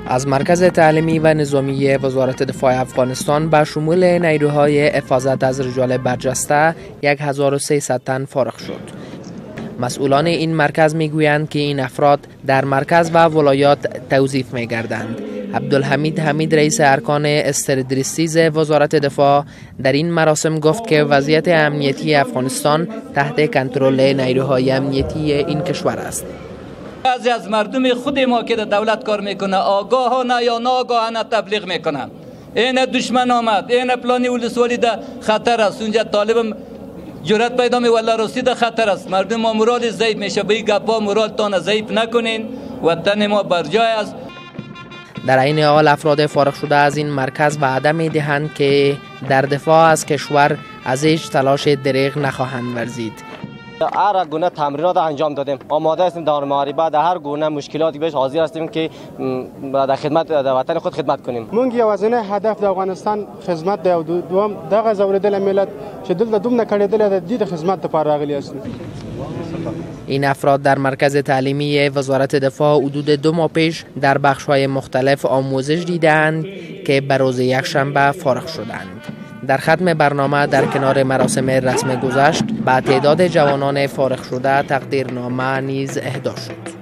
از مرکز تعلیمی و نظامی وزارت دفاع افغانستان به شمول نیروهای حفاظت از رجال برجسته 1300 تن فارغ شد. مسئولان این مرکز میگویند که این افراد در مرکز و ولایات توظیف میگردند. عبدالحمید حمید، رئیس ارکان استردرستیز وزارت دفاع، در این مراسم گفت که وضعیت امنیتی افغانستان تحت کنترل نیروهای امنیتی این کشور است. بعضی از مردم خود ما که در دولت کار میکنه آگاهانه یا ناآگاهانه تبلیغ میکنن، این دشمن آمد، این پلانی ولسوالی در خطر است، اونجا طالب جرأت پیدا می والله راستی در خطر است. مردم ما مورال ضعیف میشه. به این گپا مورال تان ضعیف نکنین، وطن ما بر جای است. در عین حال افراد فارغ شده از این مرکز وعده می دهند که در دفاع از کشور از هیچ تلاش دریغ نخواهند ورزید. هر گونه تمرینات انجام دادیم، آماده هستیم در محاربه، در هر گونه مشکلاتی بهش حاضر هستیم که در خدمت در وطن خود خدمت کنیم. مونږ یوازینی هدف د افغانستان خدمت دی او دوم دغه ځورېدلی ملت چې دلته دومره کړېدلی دی، د دې د خدمت لپاره راغلي هستیم. این افراد در مرکز تعلیمی وزارت دفاع حدود 2 ماه پیش در بخش‌های مختلف آموزش دیدند که به روز یکشنبه فارغ شدند. در ختم برنامه در کنار مراسم رسم گذشت به تعداد جوانان فارغ شده تقدیرنامه نیز اهدا شد.